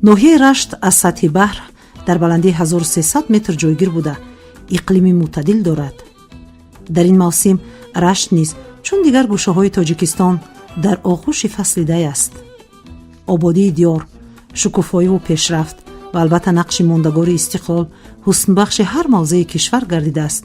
Ноҳияи Рашт аз сатҳи баҳр дар баландии 1300 метр ҷойгир буда, иқлими мӯътадил дорад. Дар ин мавсим Рашт низ, чун дигар гӯшаҳои Тоҷикистон, дар оғӯши фасли дай аст. Ободии диёр, шукуфоиву пешрафт ва албатта нақши мондагори истиқлол ҳуснбахши ҳар мавзеи кишвар гардидааст.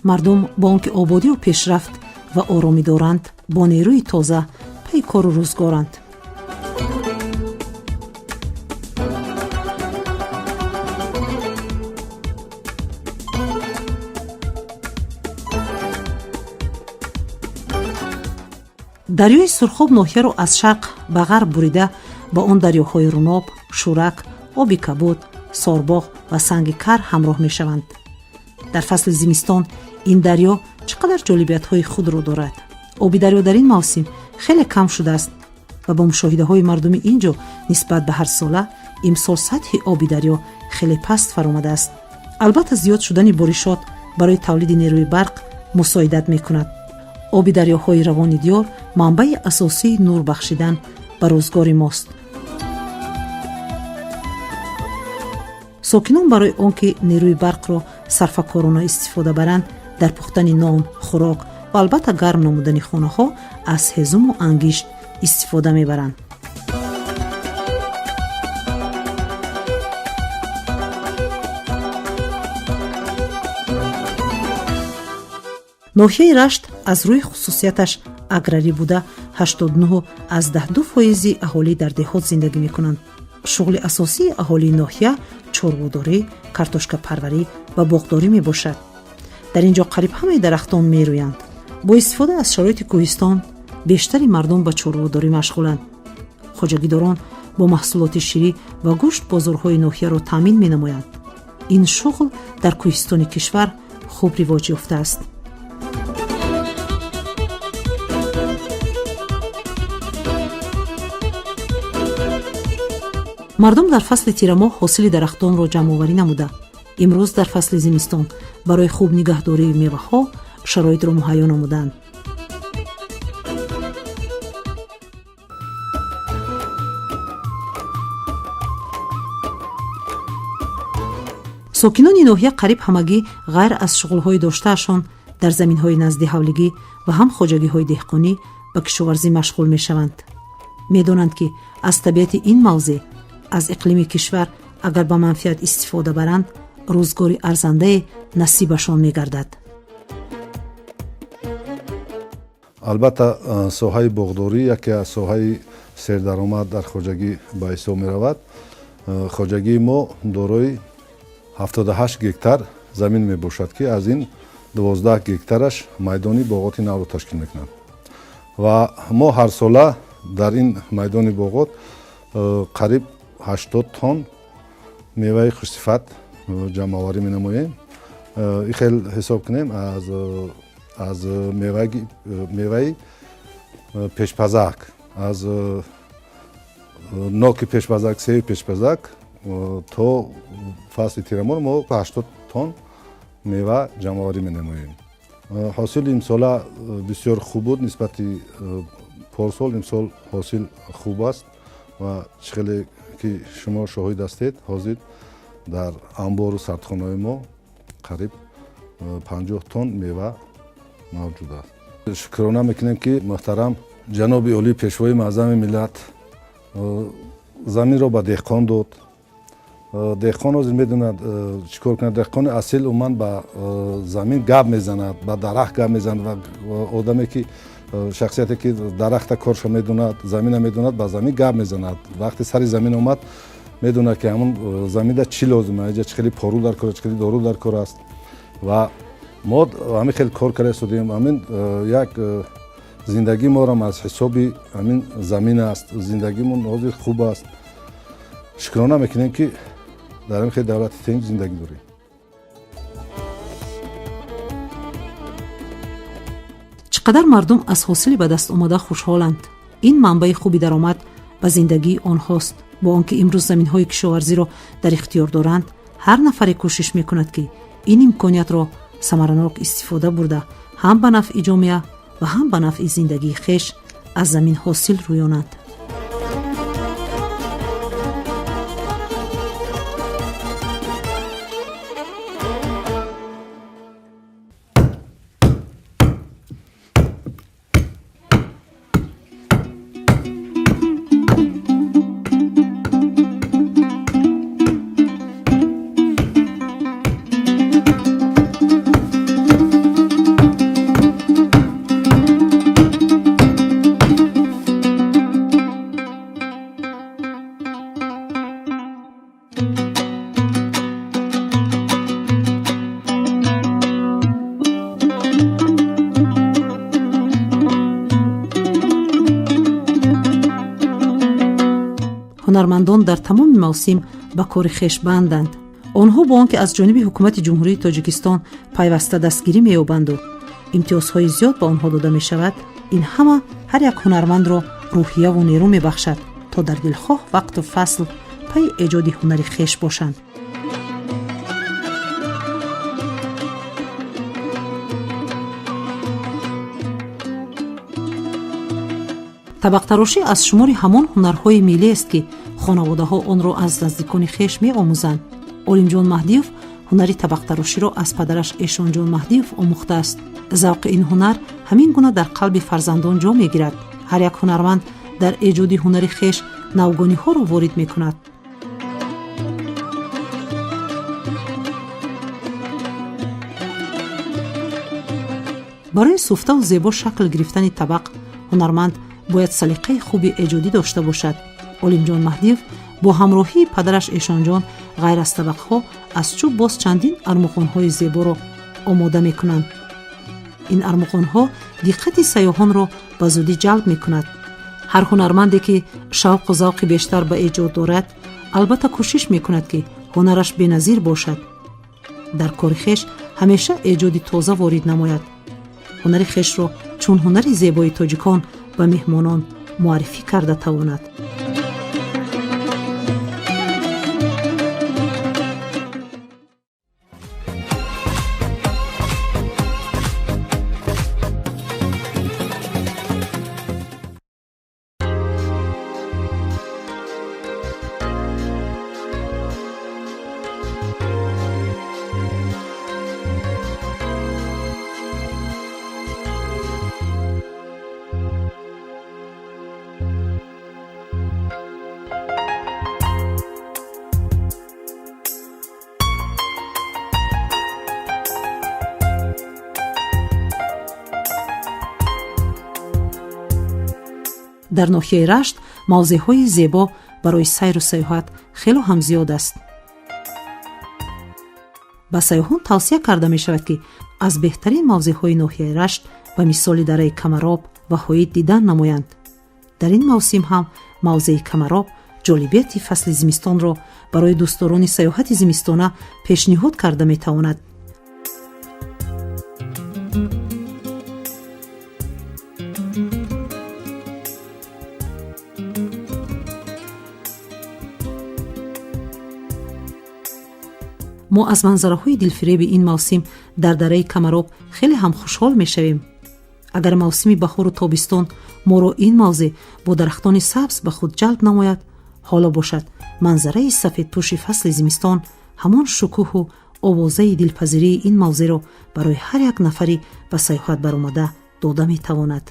Мардум бо он ки ободию пешрафт ва оромӣ доранд, бо нерӯи тоза пайи кору рӯзгоранд. Дарёи Сурхоб ноҳияро аз шарқ ба ғарб бурида, ба он дарёҳои Руноб, Шӯрак, Оби Кабуд, Сорбоғ ва Санги Кар ҳамроҳ мешаванд. Дар фасли зимистон ин дарё чӣ қадар ҷолибиятҳои худро дорад. Оби дарё дар ин мавсим хеле кам шудааст ва бо мушоҳидаҳои мардуми ин ҷо, нисбат ба ҳарсола имсол сатҳи оби дарё хеле паст фаромадааст. Албатта, зиёд шудани боришот барои тавлиди нерӯи барқ мусоидат мекунад. Оби дарёҳои равони диёр манбаи асосии нур бахшидан ба рӯзгори мост. Сокинон барои он ки нерӯи барқро сарфакорона истифода баранд, дар пухтани нон, хӯрок ва албатта гарм намудани хонаҳо аз ҳезуму ангишт истифода мебаранд. Ноҳияи Рашт аз рӯи хусусияташ аграрӣ буда, 89,2 фоизи аҳолӣ дар деҳот зиндагӣ мекунанд. Шуғли асосии аҳолии ноҳия чорводорӣ, картошкапарварӣ ва боғдорӣ мебошад. Дар ин ҷо қариб ҳамаи дарахтон мерӯянд. Бо истифода аз шароити кӯҳистон бештари мардум ба чорводорӣ машғуланд. Хоҷагидорон бо маҳсулоти ширӣ ва гӯшт бозорҳои ноҳияро таъмин менамоянд. Ин шуғл дар кӯҳистони кишвар хуб ривоҷ ёфтааст. Мардум дар фасли тирамоҳ ҳосили дарахтонро ҷамъоварӣ намуда, имрӯз дар фасли зимистон барои хуб нигаҳдории меваҳо шароитро муҳайё намуданд. Сокинони ноҳия қариб ҳамагӣ ғайр аз шуғлҳои доштаашон дар заминҳои назди ҳавлигӣ ва ҳам хоҷагиҳои деҳқонӣ ба кишоварзӣ машғул мешаванд. Медонанд, ки аз табиати ин мавзеъ, аз иқлими кишвар агар ба манфиат истифода баранд, рӯзгори арзандае насибашон мегардад. Албатта, соҳаи боғдорӣ яке аз соҳаи сердаромад дар хоҷагӣ ба ҳисоб меравад. Хоҷагии мо дорои 78 гектар замин мебошад, ки аз ин 12 гектараш майдони боғоти навро ташкил мекунад ва мо ҳарсола дар ин майдони боғот қариб 80 тонн меваи хушсифат ҷамъоварӣ менамоем. И хел ҳисоб кунем, аз меваи пешпазак, аз ноки пешпазак, севи пешпазак то фасли тирамоҳ мо 80 тонн мева ҷамъоварӣ менамоем. Ҳосили имсола бисёр хуб буд. Нисбати порсол имсол ҳосил хуб аст ва чӣ хеле ки шумо шоҳид ҳастед, ҳозир дар амбору сардхонаҳои мо қариб 50 тонн мева мавҷуд аст. Шукрона мекунем, ки муҳтарам ҷаноби олӣ, Пешвои муаззами миллат, заминро ба деҳқон дод. Деҳқон ҳозир медонад, чӣ кор кунад. Деҳқони асил умуман ба замин гап мезанад, ба дарахт гап мезанад ва одаме ки, шахсияте ки дарахта корша медонад, замина медонад, ба замин гап мезанад. Вақте сари замин омад, медонад, ки ҳамун заминда чӣ лозим, иҷа чӣ хели пору дар кор, чӣ хели дору дар кор аст. Ва мо ҳамин хел кор карда истодем. Ҳамин як зиндагии морам аз ҳисоби ҳамин замин аст. Зиндагимон ҳозир хуб аст. Шукрона мекунем, ки дар ҳамин хел давлати тинҷ зиндагӣ дорем. Чӣ қадар мардум аз ҳосили ба даст омада хушҳоланд. Ин манбаи хуби даромад ба зиндагии онҳост. Бо он ки имрӯз заминҳои кишоварзиро дар ихтиёр доранд, ҳар нафаре кӯшиш мекунад, ки ин имкониятро самаранок истифода бурда, ҳам ба нафъи ҷомеа ва ҳам ба нафъи зиндагии хеш аз замин ҳосил рӯёнад. Ҳунармандон дар тамоми мавсим ба кори хеш банданд. Онҳо бо он ки аз ҷониби ҳукумати Ҷумҳурии Тоҷикистон пайваста дастгирӣ меёбанду имтиёзҳои зиёд ба онҳо дода мешавад, ин ҳама ҳар як ҳунармандро рӯҳияву нерӯ мебахшад, то дар дилхоҳ вақту фасл пайи эҷоди ҳунари хеш бошанд. Табақтарошӣ аз шумори ҳамон ҳунарҳои миллиест, ки хонаводаҳо онро аз наздикони хеш меомӯзанд. Олимҷон Маҳдиев ҳунари табақтароширо аз падараш Эшонҷон Маҳдиев омӯхтааст. Завқи ин ҳунар ҳамин гуна дар қалби фарзандон ҷо мегирад. Ҳар як ҳунарманд дар эҷоди ҳунари хеш навгониҳоро ворид мекунад. Барои суфтаву зебо шакл гирифтани табақ ҳунарманд бояд салиқаи хуби эҷодӣ дошта бошад. Олимҷон Маҳдиев бо ҳамроҳии падараш Эшонҷон ғайр аз табақҳо аз чӯб боз чандин армуғонҳои зеборо омода мекунанд. Ин армуғонҳо диққати сайёҳонро ба зудӣ ҷалб мекунад. Ҳар ҳунарманде, ки шавқу завқи бештар ба эҷод дорад, албатта кӯшиш мекунад, ки ҳунараш беназир бошад, дар кори хеш ҳамеша эҷоди тоза ворид намояд, ҳунари хешро чун ҳунари зебои тоҷикон ба меҳмонон муаррифӣ карда тавонад. Дар ноҳияи Рашт мавзеъҳои зебо барои сайру сайёҳат хело ҳам зиёд аст. Ба сайёҳон тавсия карда мешавад, ки аз беҳтарин мавзеъҳои ноҳияи Рашт ба мисоли дараи Камароб ва Ҳоид дидан намоянд. Дар ин мавсим ҳам мавзеи Камароб ҷолибияти фасли зимистонро барои дӯстдорони сайёҳати зимистона пешниҳод карда метавонад. Мо аз манзараҳои дилфиреби ин мавсим дар дараи Камароб хеле ҳам хушҳол мешавем. Агар мавсими баҳору тобистон моро ин мавзеъ бо дарахтони сабз ба худ ҷалб намояд, ҳоло бошад манзараи сафедпӯши фасли зимистон ҳамон шукӯҳу овозаи дилпазирии ин мавзеъро барои ҳар як нафари ба сайёҳат баромада дода метавонад.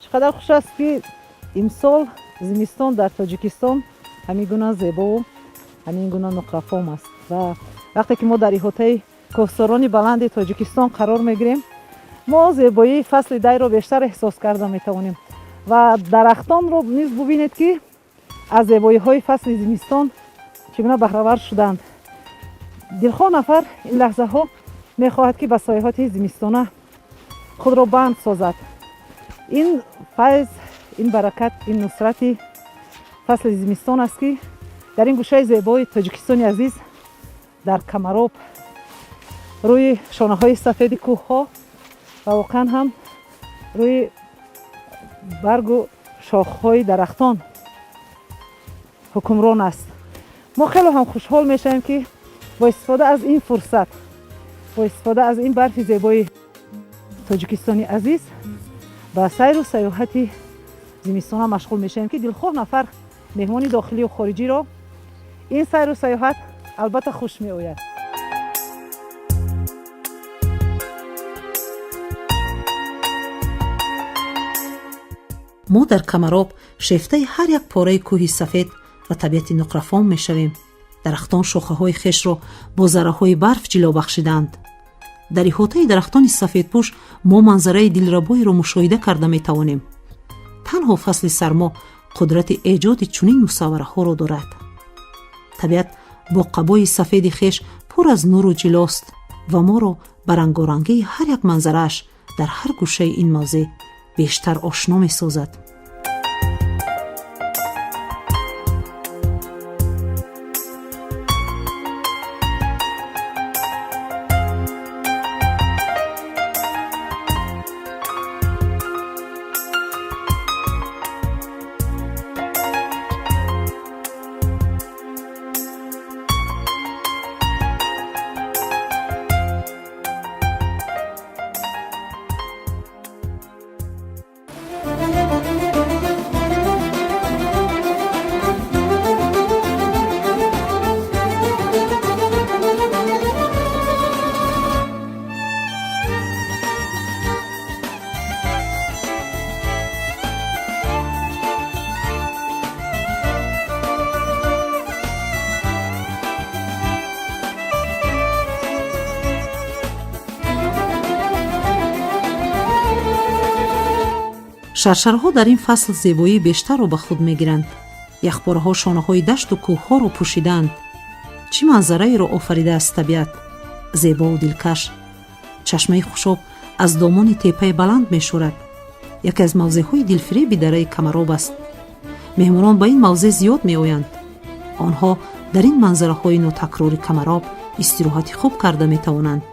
Чӣ қадар хуш аст, ки имсол зимистон дар Тоҷикистон ҳамин гуна зебову ҳамин гуна нуқрафом аст. Ва вақте ки мо дар иҳотаи кӯҳсорони баланди Тоҷикистон қарор мегирем, мо зебоии фасли дайро бештар эҳсос карда метавонем. Ва дарахтонро низ бубинед, ки аз зебоиҳои фасли зимистон чӣ гуна баҳравар шуданд. Дилхоҳ нафар ин лаҳзаҳо мехоҳад, ки ба сайёҳати зимистона худро банд созад. Ин файз, ин баракат, ин нусрати фасли зимистон аст, ки дар ин гӯшаи зебои Тоҷикистони азиз, дар Камароб, рӯи шонаҳои сафеди кӯҳҳо ва воқеан ҳам рӯи баргу шохҳои дарахтон ҳукмрон аст. Мо хеле ҳам хушҳол мешавем, ки бо истифода аз ин фурсат, бо истифода аз ин барфи зебои Тоҷикистони азиз ба сайру сайёҳати зимистона машғул мешавем, ки дилхоҳ нафар меҳмони дохилию хориҷиро ин сайру сайёҳат албатта хуш меояд. Мо дар Камароб шефтаи ҳар як пораи кӯҳи сафед ва табиати нуқрафом мешавем. Дарахтон шохаҳои хешро бо зарраҳои барф ҷило бахшидаанд. Дар иҳотаи дарахтони сафедпӯш мо манзараи дилрабоеро мушоҳида карда метавонем. Танҳо фасли сармо қудрати эҷоди чунин мусаввараҳоро дорад. Табиат бо қабои сафеди хеш пур аз нуру ҷилост. Ва моро ба рангорангии ҳар як манзарааш дар ҳар гӯшаи ин мавзеъ бештар ошно месозад. Шаршарҳо дар ин фасл зебоии бештарро ба худ мегиранд. Яхпораҳо шонаҳои дашту кӯҳҳоро пӯшидаанд. Чӣ манзараеро офаридааст табиат, зебову дилкаш! Чашмаи хушоб аз домони теппаи баланд мешӯрад. Яке аз мавзеъҳои дилфиреби дараи Камароб аст. Меҳмонон ба ин мавзеъ зиёд меоянд. Онҳо дар ин манзараҳои нотакрори Камароб истироҳати хуб карда метавонанд.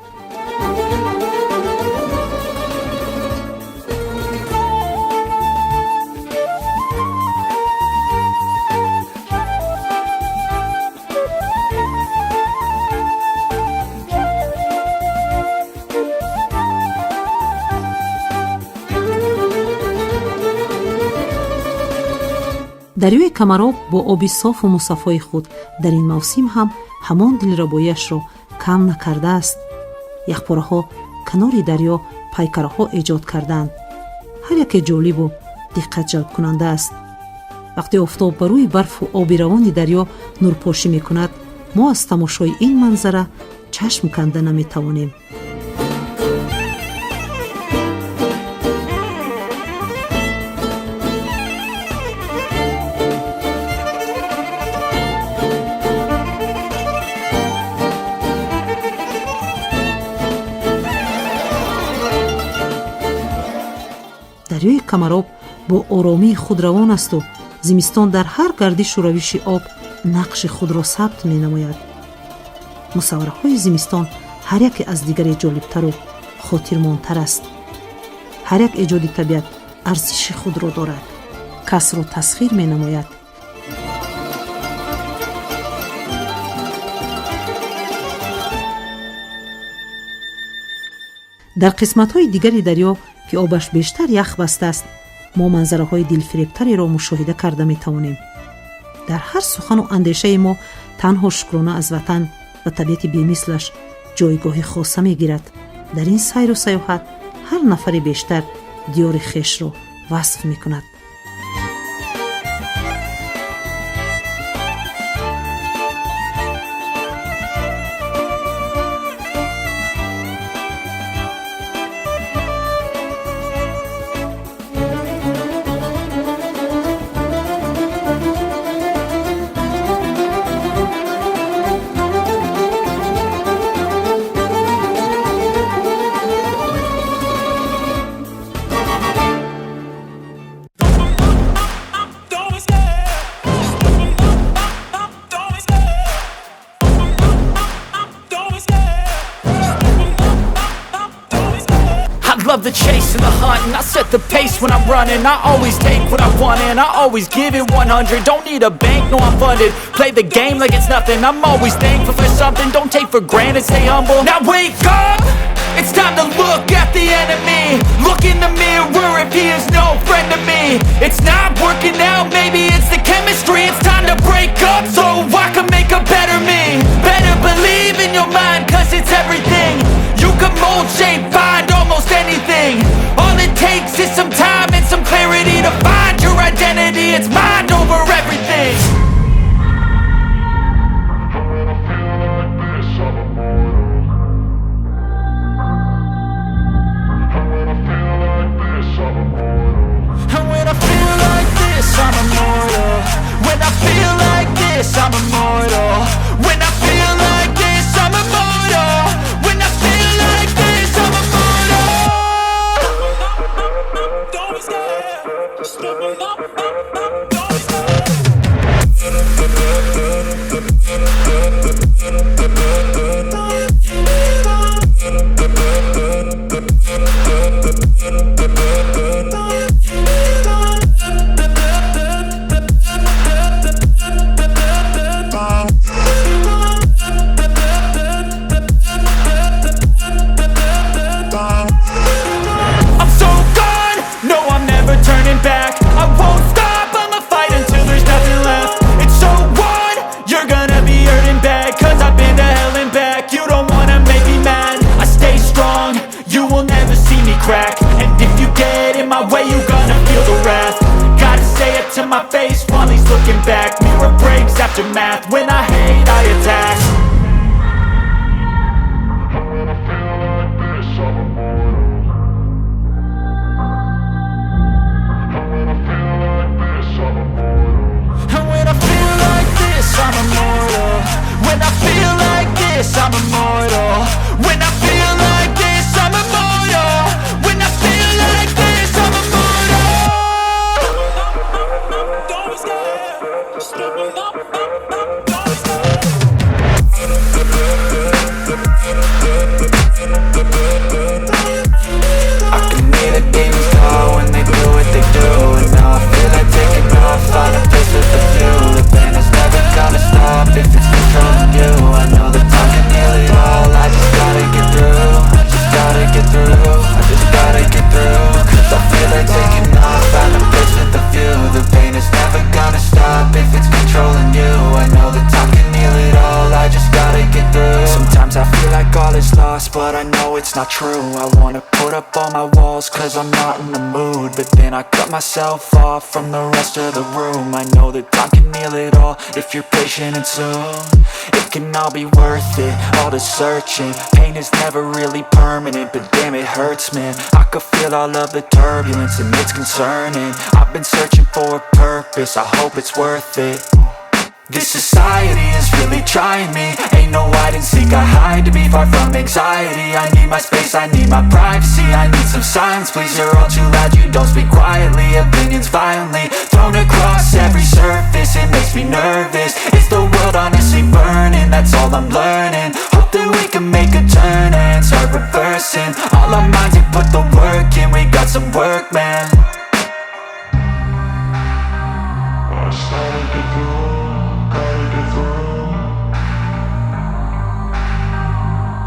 Дарёи Камароб бо оби софу мусаффои худ дар ин мавсим ҳам ҳамон дилрабоиашро кам накардааст. Яхпораҳо канори дарё пайкараҳо эҷод кардаанд. Ҳар яке ҷолибу диққатҷалбкунанда аст. Вақте офтоб ба рӯи барфу оби равони дарё нурпошӣ мекунад, мо аз тамошои ин манзара чашм канда наметавонем. Дарёи Камароб бо оромии худ равон асту зимистон дар ҳар гардишу равиши об нақши худро сабт менамояд. Мусаввараҳои зимистон ҳар яке аз дигаре ҷолибтару хотирмонтар аст. Ҳар як эҷоди табиат арзиши худро дорад, касро тасхир менамояд. Дар қисматҳои дигари дарё, ки обаш бештар ях бастааст, мо манзараҳои дилфиребтареро мушоҳида карда метавонем. Дар ҳар сухану андешаи мо танҳо шукрона аз ватан ва табиати бемислаш ҷойгоҳи хоса мегирад. Дар ин сайру саёҳат ҳар нафаре бештар диёри хешро васф мекунад. Love the chase and the hunt, and I set the pace when I'm running. I always take what I want and I always give it 100. Don't need a bank, no, I'm funded. Play the game like it's nothing. I'm always thankful for something. Don't take for granted, stay humble. Now wake up! It's time to look at the enemy. Look in the mirror if he is no friend to me. It's not working out, maybe it's the chemistry. It's time to break up so I can make a better me. Better believe in your mind, cause it's everything. You can mold, shape, find almost anything. All it takes is some time and some clarity to find your identity. It's mind over everything. And when I feel like this, I'm immortal. When I feel like this, I'm immortal. When I feel like this, I'm immortal. When I feel aftermath. When I hate, I attack. And when I feel like this, I'm immortal. And when I feel like this, I'm immortal. And when I feel like this, I'm immortal. When I feel like this, I'm immortal. When I feel like this, I'm immortal. When I feel like this, I'm immortal. Don't be scared. Stupid. Don't be scared. I can hear the demons call when they do what they do. And now I feel like taking off, find a place with a view. The pain is never gonna stop if it's controlling you. I know that time can heal it all, I just gotta get through. I just gotta get through, I just gotta get through. 'Cause I feel like taking off, find a place with a view. The pain is never gonna stop if it's controlling you. I know that time can heal it all, I just gotta get through. Sometimes I feel like all is lost, but I know it's not true. I wanna put up all my walls 'cause I'm not in the mood. But then I cut myself off from the rest of the room. I know that time can heal it all if you're patient, and soon it can all be worth it, all the searching. Pain is never really permanent, but damn, it hurts, man. I could feel all of the turbulence and it's concerning. I've been searching for a purpose, I hope it's worth it. This society is really trying me. Ain't no hide and seek, I hide to be far from anxiety. I need my space, I need my privacy, I need some silence, please. You're all too loud, you don't speak quietly. Opinions violently thrown across every surface. It makes me nervous, is the world honestly burning? That's all I'm learning. Hope that we can make a turn and start reversing all our minds and put the work in. We got some work, man. I just gotta get through, gotta get through.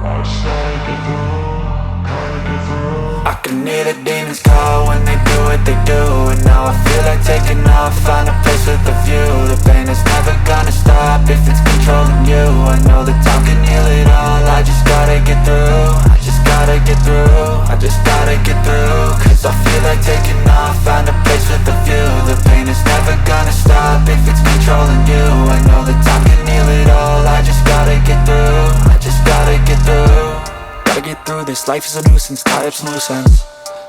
I just gotta get through, gotta get through. I can hear the demons call when they do what they do. And now I feel like taking off, find a place with a view. The pain is never gonna stop if it's controlling you. I know that time can heal it all, I just gotta get through. I just gotta get through, I just gotta get through. 'Cause I feel like taking off, find a place with a view. The pain is never gonna stop if it's controlling you. I know that time can heal it all, I just gotta get through. I just gotta get through. Gotta get through this, life is a nuisance, tie up some loose ends.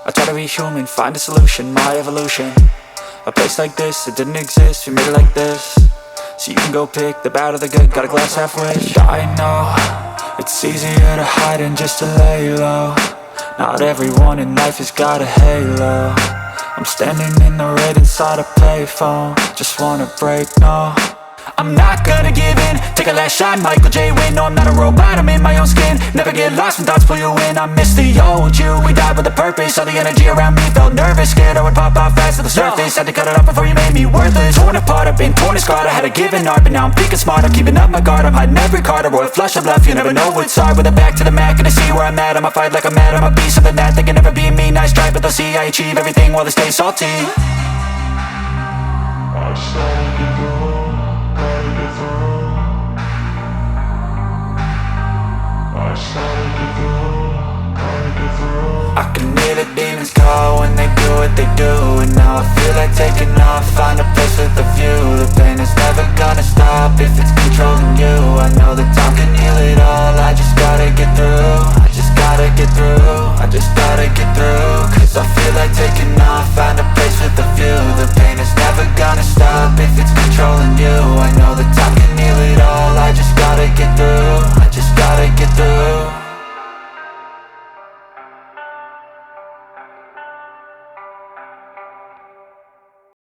I try to be human, find a solution, my evolution. A place like this, it didn't exist, we made it like this. So you can go pick the bad or the good, got a glass halfway. I know, it's easier to hide than just to lay low. Not everyone in life has got a halo. I'm standing in the red inside a payphone. Just wanna break, no I'm not gonna give in. Take a last shot, Michael J. Win. No, I'm not a robot, I'm in my own skin. Never get lost when thoughts pull you in. I miss the old you, we died with a purpose. All the energy around me felt nervous. Scared I would pop out fast to the surface. Had to cut it off before you made me worthless. Torn apart, I've been torn and scarred. I had a given art, but now I'm thinking smart. I'm keeping up my guard, I'm hiding every card. A royal flush of love, you never know what's hard. With a back to the mat, gonna see where I'm at. I'ma fight like I'm mad, I'ma be something that they can never be me. Nice try, but they'll see I achieve everything while they stay salty. I just gotta get through, gotta get through. I just gotta get through, gotta get through. I can hear the demons call when they do what they do. And now I feel like taking off, find a place with a view. The pain is never gonna stop if it's controlling you. I know that time can heal it all, I just gotta get through.